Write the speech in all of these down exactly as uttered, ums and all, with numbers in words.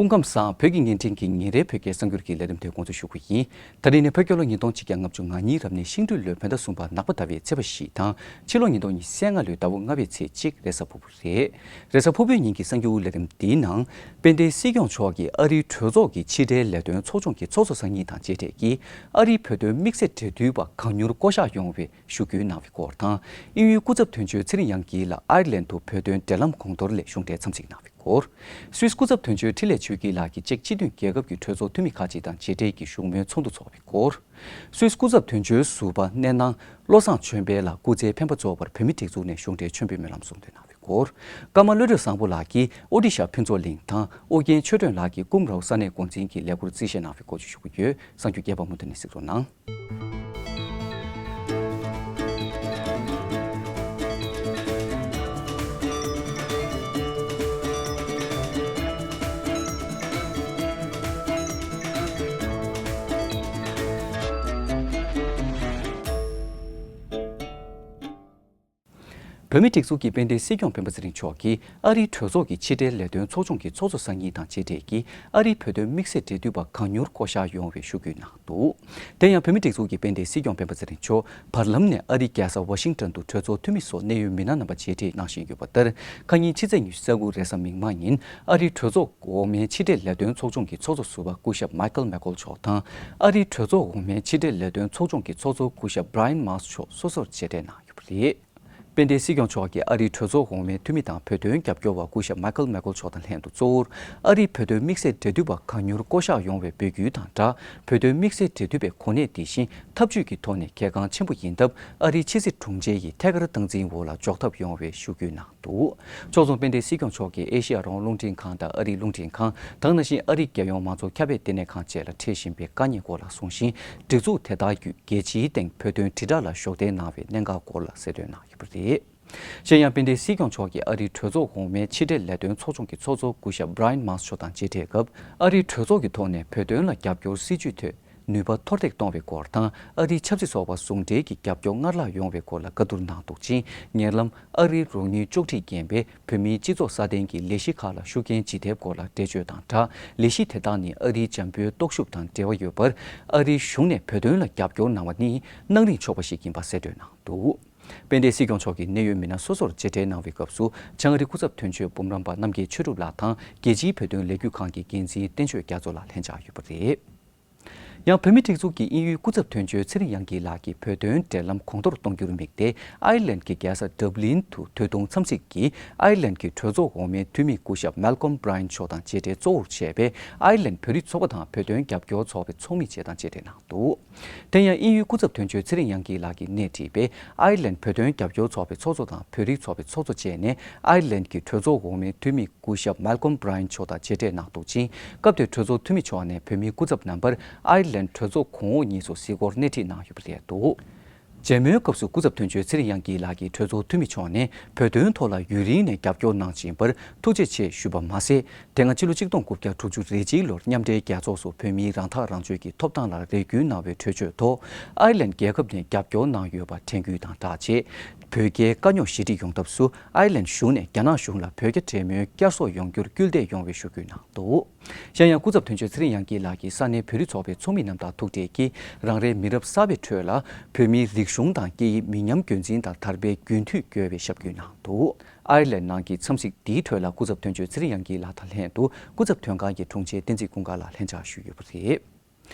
སྐུ་ཁམས་བཟང་། བོད་ཀྱི་བརྙན་འཕྲིན་གྱི་ཉིན་རེའི་བོད་སྐད་གསར་འགྱུར་གྱི་ལས་རིམ་དེ་འགོ་འཛུགས་ཞུ་གི་ཡིན། ད་རིང་ནི་བོད་རྒྱལ་ལོ་ཉིས་སྟོང་ཆིག་བརྒྱ་ལྔ་བཅུ་ང་གཉིས་རབ་གནས་ཤིང་སྦྲུལ་ལོའི་བོད་ཟླ་གསུམ་པ་ནག་པ་ཟླ་བའི་ཚེས་པ་བཞི་དང་ཕྱི་ལོ་ཉིས་སྟོང་ཉི་ཤུ་རྩ་ལྔ་ལོའི་ཟླ་བ་ལྔ་པའི་ཚེས་གཅིག་རེས་གཟའ་ཕུར་བུ་རེད། རེས་གཟའ་ཕུར་བུའི་ཉིན་གྱི་གསར་འགྱུར་ལས་རིམ་འདིའི་ནང་། དཔལ་ལྡན་སྲིད་སྐྱོང་མཆོག་གིས་ཨ་རིའི་གྲོས་ཚོགས་ཀྱི་ཕྱི་དྲིལ་ལས་དོན་ཚོགས་ཆུང་གི་ཚོགས་གཙོ་སང་ཉིན་དང་མཇལ་འཕྲད་ཀྱིས་ཨ་རིའི་བོད་དོན་དམིགས་བསལ་འབྲེལ་མཐུད་པ་གང་མྱུར་བསྐོ་གཞག་ཡོང་བའི་ཞུ་སྐུལ་གནང་བའི་སྐོར་དང་། དབྱིན་ཡུལ་སྐུ་ཚབ་དོན་གཅོད་ཚེ་རིང་དབྱངས་སྐྱིད་ལགས་ཨའི་ལན་དུ་བོད་དོན་འབྲེལ་ལམ་གོང་མཐོར་སླེབས་གཞུང་འབྲེལ་འཚམས་གཟིགས་གནང་བའི་སྐོར། སུད་སི་སྐུ་ཚབ་དོན་གཅོད་འཕྲིན་ལས་ཆོས་སྐྱིད་ལགས་ཀྱིས་ཅེཀ་སྤྱི་མཐུན་རྒྱལ་ཁབ་ཀྱི་གྲོས་ཚོགས་འཐུས་མི་ཁག་ཅིག་དང་མཇལ་འཕྲད་ཀྱིས་བཞུགས་མོལ་ཚོགས་འདུ་འཚོགས་པའི་སྐོར། སུད་སི་སྐུ་ཚབ་དོན་གཅོད་ཟུར་པ་སྣེ་ནང་བློ་བཟང་ཆོས་འཕེལ་ལགས་སྐུ་ཚེའི་འཕེན་པ་རྫོགས་པར་བོད་མིའི་སྒྲིག་འཛུགས་ནས་གཞུང་འབྲེལ་མཆོད་འབུལ་སྨོན་ལམ་གསུང་འདོན་གནང་བའི་སྐོར། ཀརྨ་བློ་གྲོས་བཟང་པོ་ལགས་ཀྱིས་ཨོ་ཏི་ཤ་ཕུན་ཚོགས་གླིང་དང་ཨོ་རྒྱན་ཆོས་སྒྲོན་ལགས་ཀྱིས་ཀུམ་རའོ་ས་གནས་འགོ་འཛིན་གྱི་ལས་འཁུར་རྩིས་བཞེས་གནང་བའི་སྐོར་བཅས་ཞུ་གི་ཡོད། གསར་འགྱུར་རྒྱས་པ་མུ་མཐུད་ནས་གཟིགས་རོགས་གནང་། བོད་མིའི་སྒྲིག་འཛུགས་ཀྱི་དཔལ་ལྡན་སྲིད་སྐྱོང་སྤེན་པ་ཚེ་རིང་མཆོག་གིས་ཨ་རིའི་གྲོས་ཚོགས་ཀྱི་ཕྱི་དྲིལ་ལས་དོན་ཚོགས་ཆུང་གི་ཚོགས་གཙོ་སང་ཉིན་དང་མཇལ་འཕྲད་ཀྱིས་ཨ་རིའི་བོད་དོན་དམིགས་བསལ་འབྲེལ་མཐུད་པ་གང་མྱུར་བསྐོ་གཞག་ཡོང་བའི་ཞུ་སྐུལ་གནང་འདུག། དེ་ཡང་བོད་མིའི་སྒྲིག་འཛུགས་ཀྱི་དཔལ་ལྡན་སྲིད་སྐྱོང་སྤེན་པ་ཚེ་རིང་མཆོག་བར་ལམ་ནས་ཨ་རིའི་རྒྱལ་ས་ཝ་ཤིང་ཏོན་དུ་གྲོས་ཚོགས་འཐུས་མི་སོགས་གནད་ཡོད་མི་སྣ་རྣམ་པ་མཇལ་འཕྲད་གནང་བཞིན་ཡོད་པ་ལྟར། ཁ་ཉིན་ཕྱི་ཚེས་ཉི་ཤུ་རྩ་དགུ་རེས་གཟའ་མིག་དམར་ཉིན་ཨ་རིའི་གྲོས་ཚོགས་འོག་མའི་ཕྱི་དྲིལ་ལས་དོན་ཚོགས་ཆུང་གི་ཚོགས་གཙོ་ཟུར་པ་སྐུ་ཞབས་མའི་ཁལ་མེག་ཀོལ་མཆོག་དང་ཨ་རིའི་གྲོས་ཚོགས་འོག་མའི་ཕྱི་དྲིལ་ལས་དོན་ཚོགས་ཆུང་གི་ཚོགས་གཙོ་སྐུ་ཞབས་བྷ་ར་ཡན་མཱས་མཆོག་སོ་སོར་མཇལ་འཕྲད་གནང་ཡོད་པ་རེད། དཔལ་ལྡན་སྲིད་སྐྱོང་མཆོག་གིས་ཨ་རིའི་གྲོས་ཚོགས་འོག་མའི་འཐུས་མི་དང་བོད་དོན་རྒྱབ་སྐྱོར་བ་སྐུ་ཞབས་མའི་ཁལ་མེག་ཀོལ་མཆོག་དང་ལྷན་དུ་གཙོ་བོར་ཨ་རིའི་བོད་དོན་དམིགས་བསལ་འབྲེལ་མཐུད་པ་གང་མྱུར་བསྐོ་གཞག་ཡོང་བའི་འབོད་སྐུལ་དང་སྦྲགས། བོད་དོན་དམིགས་བསལ་འབྲེལ་མཐུད་པའི་གོ་གནས་དེ་བཞིན་འཐབ་ཇུས་ཀྱི་ཐོག་ནས་གལ་འགངས་ཆེན་པོ་ཡིན་སྟབས་ཨ་རིའི་ཕྱི་སྲིད་དྲུང་ཆེ་ཡིས་ཐད་ཀར་སྟངས་འཛིན་འོག་ལ་འཇོག་ཐབས་ཡོང་བའི་ཞུ་སྐུལ་གནང་འདུག། ཕྱོགས་མཚུངས་དཔལ་ལྡན་སྲིད་སྐྱོང་མཆོག་གིས་ཨེ་ཤེ་ཡ་རང་དབང་རླུང་འཕྲིན་ཁང་དང་ཨ་རིའི་རླུང་འཕྲིན་ཁང་དང་ནང་བཞིན་ཨ་རིའི་རྒྱལ་ཡོངས་མང་གཙོ་ཁྱབ་སྤེལ་ལྟེ་གནས་ཁང་བཅས་ལ་འཕྲད་བཞིན་པའི་དཀའ་ཉེན་སྐོར་ལ་གསུངས་ཤིང་། སྒྲིག་འཛུགས་དེ་དག་བརྒྱུད་རྒྱལ་སྤྱིའི་སྟེང་བོད་དོན་དྲིལ་བསྒྲགས་ལ་གཞོགས་འདེགས་གནང་བའི་གནད་འགག་སྐོར་ལ་གསལ་སྟོན་གནང་ཡོད་པ་རེད། གཞན་ཡང་དཔལ་ལྡན་སྲིད་སྐྱོང་མཆོག་གིས་ཨ་རིའི་གྲོས་ཚོགས་འོག་མའི་ཕྱི་འབྲེལ་ལས་དོན་ཚོགས་ཆུང་གི་ཚོགས་གཙོ་སྐུ་ཞབས་བྷ་ར་ཡན་མཱས་མཆོག་དང་མཇལ་འཕྲད་སྐབས། ཨ་རིའི་གྲོས་ཚོགས་ཀྱི་ཐོག་ནས་བོད་དོན་ལ་རྒྱབ་སྐྱོར་སྲིད་ཇུས་ཐད་ནུས་པ་མཐོར་འདེགས་གཏོང་བའི་སྐོར་དང་། ཨ་རིའི་ཆབ་སྲིད་ཚོགས་པ་ཟུང་འབྲེལ་གྱི་རྒྱབ་སྐྱོར་སྔར་ལྷག་ཡོང་བའི་སྐོར་ལ་བཀའ་བསྡུར་གནང་འདུག་ཅིང་། ཉེ་ལམ་ཨ་རིའི་རོགས་དངུལ་གཅོག་འཕྲི་རྐྱེན་པས་བོད་མིའི་སྤྱི་ཚོགས་སྲ་བརྟན་གྱི་ལས་གཞི་ཁག་ལ་ཤུགས་རྐྱེན་ཇི་ཐེབས་སྐོར་ལ་འགྲེལ་བརྗོད་དང་སྦྲགས། ལས་གཞི་དེ་དག་ནི་ཨ་རིའི་འཇམ་པོའི་སྟོབས་ཤུགས་དང་འབྲེལ་བ་ཡོད་པར། ཨ་རིའི་གཞུང་ནས་བོད་དོན་ལ་རྒྱབ་སྐྱོར་གནང་བ་ནི་གནང་རིན་ཆོག་པ་ཞིག་ཡིན་པ་གསལ་སྟོན་གནང་འདུག། དཔལ་ལྡན་སྲིད་སྐྱོང་མཆོག་གིས་གནད་ཡོད་མི་སྣ་སོ་སོར་མཇལ་འཕྲད་གནང་བའི་སྐབས་སུ། བྱང་ཨ་རིའི་སྐུ་ཚབ་དོན་གཅོད་སྤོམ་རམ་པ་རྣམ་རྒྱལ་ཆོས་གྲུབ་ལགས་དང་། རྒྱལ་སྤྱིའི་བོད་དོན་ལས་འགུལ་ཁང་གི་འགན་འཛིན་བསྟན་ཆོས་རྒྱ་མཚོ་ལགས་ལྷན་བཅར་ཡོད་པ་རེད། ཡང་བོད་མིའི་སྒྲིག་འཛུགས་ཀྱི་དབྱིན་ཡུལ་སྐུ་ཚབ་དོན་གཅོད་ཚེ་རིང་དབྱངས་སྐྱིད་ལགས་ཀྱིས་བོད་དོན་འབྲེལ་ལམ་གོང་མཐོར་གཏོང་རྒྱུར་དམིགས་ཏེ། ཨའི་ལན་གྱི་རྒྱལ་ས་ཌབ་ལིན་དུ་ད་དུང་འཚམས་གཟིགས་ཀྱིས་ཨའི་ལན་གྱི་གྲོས་ཚོགས་འོག་མའི་འཐུས་མི་སྐུ་ཞབས་མལ་ཀོམ་བྷ་ར་ཡན་མཆོག་དང་མཇལ་འཕྲད་གཙོ་བོར་བྱས་པའི་ཨའི་ལན་བོད་རིགས་ཚོགས་པ་དང་བོད་དོན་རྒྱབ་སྐྱོར་ཚོགས་པའི་ཚོགས་མི་བཅས་དང་མཇལ་འཕྲད་གནང་འདུག། དེ་ཡང་དབྱིན་ཡུལ་སྐུ་ཚབ་དོན་གཅོད་ཚེ་རིང་དབྱངས་སྐྱིད་ལགས་ཀྱིས་སྣེ་ཁྲིད་པའི་ཨའི་ལན་བོད་དོན་རྒྱབ་སྐྱོར་ཚོགས་པའི་ཚོགས་གཙོ་དང་བོད་རིགས་ཚོགས་པའི་ཚོགས་གཙོ་བཅས་ནས་ཨའི་ལན་གྱི་གྲོས་ཚོགས་འོག་མའི་འཐུས་མི་སྐུ་ཞབས་མལ་ཀོམ་བྷ་ར་ཡན་མཆོག་དང་མཇལ་འཕྲད་གནང་འདུག་ཅིང་། སྐབས་དེར་གྲོས་ཚོགས་འཐུས་མི་མཆོག་ནས་བོད་མིའི་སྐུ་ཚབ་རྣམ་པར་ཨའི་ལན་གྲོས་ཚོགས་གོང་འོག་གཉིས་སུ་གཟིགས་སྐོར་སྣེ་ཁྲིད་གནང་ཡོད་པ་རེད་འདུག། མཇལ་མོལ་སྐབས་སུ་སྐུ་ཚབ་དོན་གཅོད་ཚེ་རིང་དབྱངས་སྐྱིད་ལགས་ཀྱིས་གྲོས་ཚོགས་འཐུས་མི་མཆོག་ནས་བོད་དོན་ཐོག་ལ་ཡུན་རིང་ནས་རྒྱབ་སྐྱོར་གནང་བཞིན་པར་ཐུགས་རྗེ་ཆེ་ཞུས་པ་མ་ཟད། དེ་སྔ་ཕྱི་ལོ་གཅིག་སྟོང་དགུ་བརྒྱ་དྲུག་ཅུ་རེ་གཅིག་ལོར་མཉམ་འབྲེལ་རྒྱལ་ཚོགས་སུ་བོད་མིའི་རང་ཐག་རང་གཅོད་ཀྱི་ཐོབ་ཐང་ལ་རེ་སྐུལ་གནང་བའི་གྲོས་ཆོད་ཐོག་ཨའི་ལན་རྒྱལ་ཁབ་ནས་རྒྱབ་སྐྱོར་གནང་ཡོད་པ་དྲན་སྐུལ་དང་སྦྲགས་བྱས། བོད་རྒྱའི་དཀའ་རྙོག་ཞི་འགྲིག་ཡོང་ཐབས་སུ་ཨའི་ལན་གཞུང་ནས་རྒྱ་ནག་གཞུང་ལ་བོད་རྒྱ་འབྲེལ་མོལ་བསྐྱར་གསོ་ཡོང་རྒྱུར་སྐུལ་འདེད་ཡོང་བའི་ཞུ་སྐུལ་གནང་འདུག། གཞན་ཡང་སྐུ་ཚབ་དོན་གཅོད་ཚེ་རིང་དབྱངས་སྐྱིད་ལགས་ཀྱིས་ས་གནས་བོད་རིགས་ཚོགས་པའི་ཚོགས་མི་རྣམས་དང་ཐུག་འཕྲད་ཀྱིས། རང་རེའི་མི་རབས་གསར་པའི་ཁྲོད་ལ་བོད་མིའི་རིག་གཞུང་དང་སྐད་ཡིག་མི་ཉམས་རྒྱུན་འཛིན་དང་དར་སྤེལ་རྒྱུན་མཐུད་དགོས་པའི་ཞབས་སྐུལ་གནང་འདུག། ཨའི་ལན་ནང་གི་འཚམས་གཟིགས་འདིའི་ཁྲོད་ལ་སྐུ་ཚབ་དོན་གཅོད་ཚེ་རིང་དབྱངས་སྐྱིད་ལགས་དང་ལྷན་དུ་སྐུ་ཚབ་དོན་ཁང་གི་དྲུང་ཆེ་བསྟན་འཛིན་ཀུན་དགའ་ལགས་ལྷན་བཅར་ཞུས་ཡོད་པ་རེད།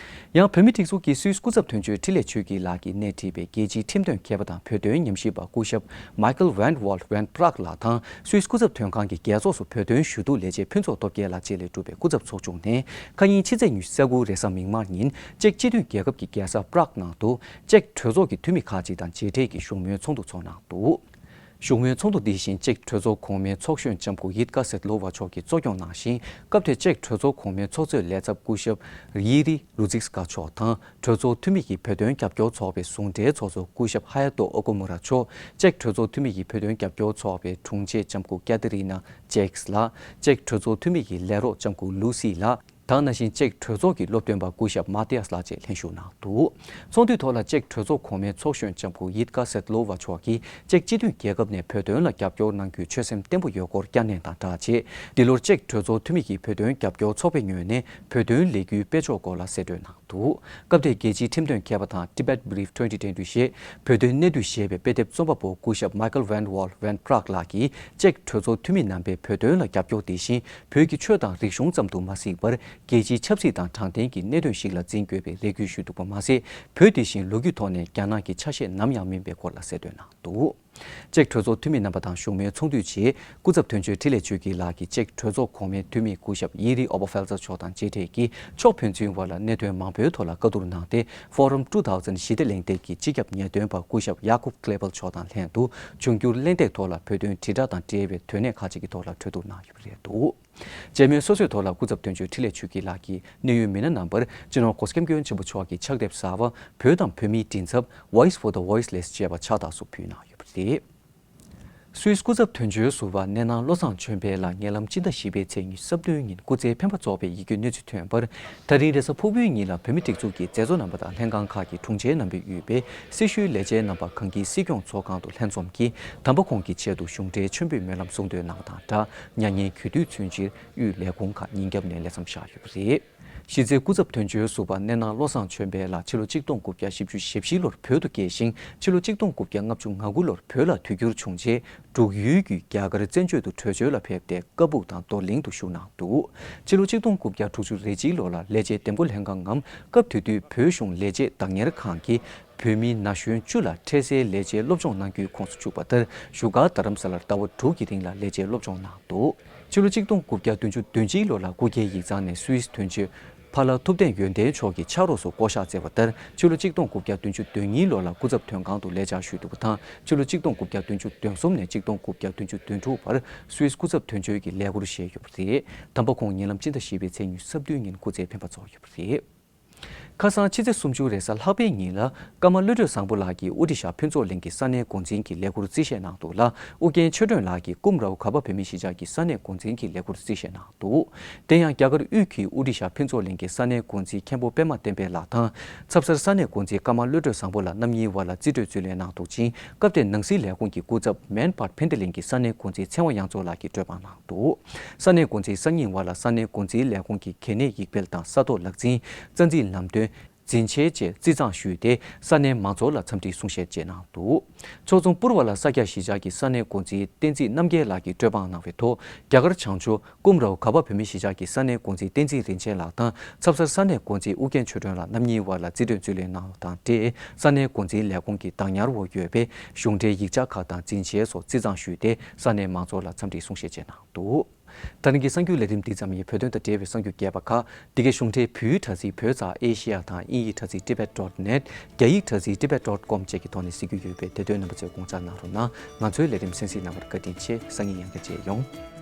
ཡང་བོད་མིའི་སྒྲིག་འཛུགས་ཀྱི་སུད་སི་སྐུ་ཚབ་དོན་གཅོད་འཕྲིན་ལས་ཆོས་སྐྱིད་ལགས་ཀྱིས་སྣེ་ཁྲིད་པའི་རྒྱལ་སྤྱིའི་ཁྲིམས་དོན་མཁས་པ་དང་བོད་དོན་ཉམས་ཞིབ་པ་སྐུ་ཞབས་Michael Van Walt Van Praag ལགས་དང་། སུད་སི་སྐུ་ཚབ་དོན་ཁང་གི་རྒྱལ་ཚོགས་སུ་བོད་དོན་ཞུ་གཏུག་ལས་བྱེད་ཕུན་ཚོགས་སྟོབས་རྒྱལ་ལགས་བཅས་ལས་གྲུབ་པའི་སྐུ་ཚབ་ཚོགས་ཆུང་ནས། ཁ་ཉིན་ཕྱི་ཚེས་ཉི་ཤུ་རྩ་དགུ་རེས་གཟའ་མིག་དམར་ཉིན་ཅེཀ་སྤྱི་མཐུན་རྒྱལ་ཁབ་ཀྱི་རྒྱལ་ས་པ་རག་ནང་དུ་ཅེཀ་གྲོས་ཚོགས་ཀྱི་འཐུས་མི་ཁག་ཅིག་དང་མཇལ་འཕྲད་ཀྱིས་བཞུགས་མོལ་ཚོགས་འདུ་ཚོགས་གནང་འདུག། བཞུགས་མོལ་ཚོགས་འདུ་འདི་བཞིན་ཅེཀ་གྲོས་ཚོགས་གོང་མའི་ཚོགས་གཞོན་ལྕམ་སྐུ་ཡིད་ཀ་སེད་ལོ་ཝ་མཆོག་གིས་གཙོ་སྐྱོང་གནང་ཞིང་། སྐབས་དེར་ཅེཀ་གྲོས་ཚོགས་གོང་མའི་ཚོགས་གཙོས་ལས་ཚབ་སྐུ་ཞབས་ཡི་རི་རུ་ཛིག་སྐ་མཆོག་དང་། གྲོས་ཚོགས་འཐུས་མི་ཡིས་བོད་དོན་རྒྱབ་སྐྱོར་ཚོགས་པའི་ཟུང་འབྲེལ་ཚོགས་གཙོ་སྐུ་ཞབས་ཧ་ཡ་ཏོ་ཨོ་ཀོ་མུ་ར་མཆོག་ཅེཀ་གྲོས་ཚོགས་འཐུས་མི་ཡིས་བོད་དོན་རྒྱབ་སྐྱོར་ཚོགས་པའི་དྲུང་ཆེ་ལྕམ་སྐུ་ཀེ་ཏི་རི་ན་ཅེག་སི་ལགས། ཅེཀ་གྲོས་ཚོགས་འཐུས་མི་ཡི་ལས་རོགས་ལྕམ་སྐུ་ལུ་སི་ལགས། ད་ག་ནང་བཞིན་ཅེཀ་གྲོས་ཚོགས་ཀྱི་སློབ་སྟོན་པ་སྐུ་ཞབས་མ་ཏི་ཡཱས་ལགས་བཅས་ལྷན་ཞུགས་གནང་འདུག། ཚོགས་འདུའི་ཐོག་ལ་ཅེཀ་གྲོས་ཚོགས་གོང་མའི་ཚོགས་གཞོན་ལྕམ་སྐུ་ཡིད་ཀ་སེད་ལོ་ཝ་མཆོག་གིས་ཅེཀ་སྤྱི་མཐུན་རྒྱལ་ཁབ་ནས་བོད་དོན་ལ་རྒྱབ་སྐྱོར་གནང་རྒྱུའི་ཆོད་སེམས་བརྟན་པོ་ཡོད་སྐོར་བསྐྱར་ནན་དང་སྦྲགས་བྱས། འདི་ལོར་ཅེཀ་གྲོས་ཚོགས་འཐུས་མི་གིས་བོད་དོན་རྒྱབ་སྐྱོར་ཚོགས་པའི་ངོས་ནས་བོད་དོན་ལས་འགུལ་སྤེལ་ཕྱོགས་སྐོར་ལ་གསལ་སྟོན་གནང་འདུག། སྐབས་དེར་རྒྱལ་སྤྱིའི་ཁྲིམས་དོན་མཁས་པ་དང་Tibet Brief twenty twenty ཞེས་བོད་དོན་གནད་བསྡུས་ཞེས་པའི་དཔེ་དེབ་རྩོམ་པ་པོ་སྐུ་ཞབས་Michael Van Wall Van Praag ལགས་ཀྱིས་ཅེཀ་གྲོས་ཚོགས་འཐུས་མི་རྣམ་པས་བོད་དོན་ལ་རྒྱབ་སྐྱོར་དེ་བཞིན་བོད་ཀྱི་ཆོས་དང་རིག་གཞུང་ཙམ་དུ་མ་ཟད་པར། རྒྱལ་སྤྱིའི་ཆབ་སྲིད་དང་དྲང་བདེན་གྱི་གནད་དོན་ཞིག་ལ་འཛིན་དགོས་པའི་རེ་སྐུལ་ཞུས་འདུག་པ་མ་ཟད། བོད་དེ་བཞིན་ལོ་རྒྱུས་ཐོག་ནས་རྒྱ་ནག་གི་ཆ་ཤས་ནམ་ཡང་མིན་པའི་སྐོར་ལ་གསལ་སྟོན་གནང་འདུག། ཅེཀ་གྲོས་ཚོགས་འཐུས་མི་རྣམ་པ་དང་བཞུགས་མོལ་ཚོགས་འདུའི་རྗེས། སྐུ་ཚབ་དོན་གཅོད་འཕྲིན་ལས་ཆོས་སྐྱིད་ལགས་ཀྱིས་ཅེཀ་གྲོས་ཚོགས་གོང་མའི་འཐུས་མི་སྐུ་ཞབས་ཡེ་རི་ཨོ་པ་ཧྥེལ་ཙེར་མཆོག་དང་མཇལ་འཕྲད་ཀྱིས་ཕྱོགས་ཕན་ཚུན་བར་ལ་གནད་དོན་མང་པོའི་ཐོག་ལ་བཀའ་བསྡུར་གནང་སྟེ། Forum two thousand ཞི་བདེ་གླེང་སྟེགས་ཀྱི་སྤྱི་ཁྱབ་ཉེས་དོན་པ་སྐུ་ཞབས་ཡ་ཀུབ་ཀླེ་པལ་མཆོག་དང་ལྷན་དུ་འབྱུང་འགྱུར་གླེང་སྟེགས་ཐོག་ལ་བོད་དོན་དྲིལ་བསྒྲགས་དང་འབྲེལ་བའི་དོན་གནད་ཁག་ཅིག་གི་ཐོག་ལ་གྲོས་བསྡུར་གནང་ཡོད་པ་རེད་འདུག། བཅད་མའི་སོ་སོའི་ཐོག་ལ་སྐུ་ཚབ་དོན་གཅོད་འཕྲིན་ལས་ཆོས་སྐྱིད་ལགས་ཀྱིས་གནད་ཡོད་མི་སྣ་རྣམ་པར་སྤྱི་ནོར་གོ་སྐྱབས་མགོན་ཆེན་པོ་མཆོག་གི་ཕྱག་དེབ་གསར་བ་བོད་དང་བོད་མིའི་མགྲིན་ཚབ་Voice for the Voiceless ཅེས་པ་ཕྱག་རྟགས་སུ་ཕུལ་གནང་ཡོད་པ་རེད། སུད་སི་སྐུ་ཚབ་དོན་གཅོད་ཟུར་པ་སྣེ་ནང་བློ་བཟང་ཆོས་འཕེལ་ལགས་ཉེ་ལམ་སྤྱི་ཟླ་བཞི་པའི་ཚེས་ཉི་ཤུ་རྩ་བདུན་ཉིན་སྐུ་ཚེ་འཕེན་པ་རྫོགས་པའི་ཡི་གེ་གནས་ཚུལ་ཐོན་པར། ད་རིང་རེས་གཟའ་ཕུར་བུའི་ཉིན་ལ་བོད་མི་སྒྲིག་འཛུགས་ཀྱི་མཛད་གཙོ་རྣམ་པ་དང་ལྷན་ཁང་ཁག་གི་དྲུང་ཆེ་རྣམ་པས་དབུས་པའི་སྲི་ཞུའི་ལས་བྱེད་རྣམ་པ་གངས་སྐྱིད་སྲིད་སྐྱོང་ཚོགས་ཁང་དུ་ལྷན་འཛོམས་ཀྱིས་དམ་པ་ཁོང་གི་ཆེད་དུ་གཞུང་འབྲེལ་མཆོད་འབུལ་སྨོན་ལམ་གསུང་འདོན་གནང་བ་དང་སྦྲགས། མྱ་ངན་གུས་འདུད་མཚོན་ཕྱིར་དབུས་ལས་ཁུངས་ཁག་ཉིན་རྒྱབ་ནས་ལས་མཚམས་བཞག་ཡོད་པ་རེད། གཞི་རྩའི་སྐུ་ཚབ་དོན་གཅོད་ཟུར་པ་སྣེ་ནང་བློ་བཟང་ཆོས་འཕེལ་ལགས་ཕྱི་ལོ་ཆིག་སྟོང་དགུ་བརྒྱ་བཞི་བཅུ་ཞེ་བཞི་ལོར་བོད་དུ་སྐྱེས་ཤིང་། ཕྱི་ལོ་ཆིག་སྟོང་དགུ་བརྒྱ་ལྔ་བཅུ་ང་དགུ་ལོར་བོད་ལ་དུས་འགྱུར་བྱུང་རྗེས། འབྲུག་ཡུལ་གྱི་རྒྱ་གར་བཙན་བྱོལ་དུ་བྲོས་བྱོལ་ལ་ཕེབས་ཏེ་ཀ་སྦུག་དང་རྡོར་གླིང་དུ་བཞུགས་གནང་འདུག། ཕྱི་ལོ་ཆིག་སྟོང་དགུ་བརྒྱ་དྲུག་ཅུ་རེ་གཅིག་ལོ་ལ་ལས་བྱེད་འདེམས་བསྐོ་ལྷན་ཁང་ངམ་སྐབས་དེ་དུས་བོད་གཞུང་ལས་བྱེད་བདག་གཉེར་ཁང་གིས་བོད་མི་ན་གཞོན་བཅུ་ལ་འཕྲལ་སེལ་ལས་བྱེད་སློབ་སྦྱོང་གནང་རྒྱུའི་ཁོངས་སུ་བཅུག་པ་ལྟར། བཞུགས་སྒར་རྡ་རམ་ས་ལར་ཟླ་བ་དྲུག་གི་རིང་ལ་ལས་བྱེད་སློབ་སྦྱོང་གནང་འདུག། ཕྱི་ལོ་ཆིག་སྟོང་དགུ་བརྒྱ་བདུན་ཅུ་དོན་གཅིག་ལོ་ལ་སྐུ་སྒེར་ཡིག་ཚང་ནས་སུད་སི་དོན་གཅོད་ཕ་ལྷ་ཐུབ་བསྟན་ཡོན་ཏན་མཆོག་གི་ཕྱག་རོགས་སུ་བསྐོ་གཞག་བསྩལ་བ་ལྟར། ཕྱི་ལོ་ཆིག་སྟོང་དགུ་བརྒྱ་བདུན་ཅུ་དོན་གཉིས་ལོ་ལ་སྐུ་ཚབ་དོན་ཁང་དུ་ལས་བཅར་ཞུས་འདུག་པ་དང་། ཕྱི་ལོ་ཆིག་སྟོང་དགུ་བརྒྱ་བདུན་ཅུ་དོན་གསུམ་ནས་ཆིག་སྟོང་དགུ་བརྒྱ་བདུན་ཅུ་དོན་དྲུག་བར་སུད་སི་སྐུ་ཚབ་དོན་གཅོད་ཀྱི་ལས་ཁུར་བཞེས་ཡོད་པ་རེད། དམ་པ་ཁོང་ཉེ་ལམ་སྤྱི་ཟླ་བཞི་པའི་ཚེས་ཉི་ཤུ་རྩ་བདུན་ཉིན་སྐུ་ཚེ་འཕེན་པ་རྫོགས་ཡོད་པ་རེད། ཁ་སང་ཕྱི་ཚེས་སུམ་ཅུ་རེས་གཟའ་ལྷག་པའི་ཉིན་ལ་ཀརྨ་བློ་གྲོས་བཟང་པོ་ལགས་ཀྱིས་ཨོ་ཏི་ཤ་ཕུན་ཚོགས་གླིང་གི་ས་གནས་འགོ་འཛིན་གྱི་ལས་ཁུར་རྩིས་བཞེས་གནང་འདུག་ལ། ཨུ་རྒྱན་ཆོས་སྒྲོན་ལགས་ཀྱིས་ཀུམ་རའོ་གྷ་པ་བོད་མིའི་གཞིས་ཆགས་ཀྱི་ས་གནས་འགོ་འཛིན་གྱི་ལས་ཁུར་རྩིས་བཞེས་གནང་འདུག། དེ་ཡང་རྒྱ་གར་དབུས་ཀྱི་ཨོ་ཏི་ཤ་ཕུན་ཚོགས་གླིང་གི་ས་གནས་འགོ་འཛིན་མཁན་པོ་པད་མ་བསྟན་འཕེལ་ལགས་དང་། ཚབ་སར་ས་གནས་འགོ་འཛིན་ཀརྨ་བློ་གྲོས་བཟང་པོ་ལགས་རྣམ་གཉིས་བར་ལ་རྩིས་སྤྲོད་རྩིས་ལེན་གནང་འདུག་ཅིང་། སྐབས་དེར་ནང་སྲིད་ལས་ཁུངས་ཀྱི་སྐུ་ཚབ་མན་པར་ཕན་བདེ་གླིང་གི་ས་གནས་འགོ་འཛིན་ཚེ་དབང་དབྱངས་མཚོ་ལགས་ཀྱིས་གྲོས་དཔང་གནང་འདུག། ས་གནས་འགོ་འཛིན་སང་ཉིན་བར་ལ་ས་གནས་འགོ་འཛིན་ལས་ཁུངས་ཀྱི་གལ་གནད་ཡིག་འཕེལ་དང་ས་ཐོག་ལག་འཛིན། རྩ་འཛིན་ལམ་སྟོན། འཛིན་ཆས་བཅས་རྩིས་གཙང་ཞུས་ཏེ། ས་གནས་མང་ཚོགས་ལ་འཚམས་འདྲིའི་གསུང་བཤད་བཅས་གནང་འདུག། ཕྱོགས་མཚུངས་པུར་བ་ལ་ས་སྐྱ་གཞིས་ཆགས་ཀྱི་ས་གནས་འགོ་འཛིན་བསྟན་འཛིན་རྣམ་རྒྱལ་ལགས་ཀྱིས་གྲོས་དཔང་གནང་བའི་ཐོག། རྒྱ་གར་བྱང་ཕྱོགས་ཀུམ་རའོ་གྷ་པ་བོད་མིའི་གཞིས་ཆགས་ཀྱི་ས་གནས་འགོ་འཛིན་བསྟན་འཛིན་རིན་ཆེན་ལགས་དང་། ཚབ་སར་ས་གནས་འགོ་འཛིན་ཨུ་རྒྱན་ཆོས་སྒྲོན་ལགས་རྣམ་གཉིས་བར་ལ་རྩིས་སྤྲོད་རྩིས་ལེན་གནང་བ་དང་འབྲེལ། ས་གནས་འགོ་འཛིན་ལས་ཁུངས་ཀྱི་བདག་ཉར་འོག་ཡོད་པའི་གཞུང་འབྲེལ་ཡིག་ཆ་ཁག་དང་འཛིན་ཆས་སོགས་རྩིས་གཙང་ཞུས་ཏེ། ས་གནས་མང་ཚོགས་ལ་འཚམས་འདྲིའི་གསུང་བཤད་བཅས་གནང་འདུག། ད་རིང་གི་གསར་འགྱུར་ལས་རིམ་འདི་ཙམ་ཡིན། བོད་དོན་དང་འབྲེལ་བའི་གསར་འགྱུར་རྒྱས་པ་ཁག་འདི་གའི་གཞུང་འབྲེལ་བོད་ཡིག་དྲ་ཚིགས་བོད་ཙ་ཨེ་ཤེ་ཡ་དང་དབྱིན་ཡིག་དྲ་ཚིགས་tibet dot net། རྒྱ་ཡིག་དྲ་ཚིགས་tibet dot com བཅས་ཀྱི་ཐོག་ནས་གཟིགས་རྒྱུ་ཡོད་པས། དེ་དོན་རྣམ་པ་ཚོས་དགོངས་འཇགས་གནང་རོགས་གནང་། ང་ཚོའི་ལས་རིམ་གསན་གཟིགས་གནང་བར་བཀའ་དྲིན་ཆེ། སང་ཉིན་ཡང་བསྐྱར་མཇལ་ཡོང་།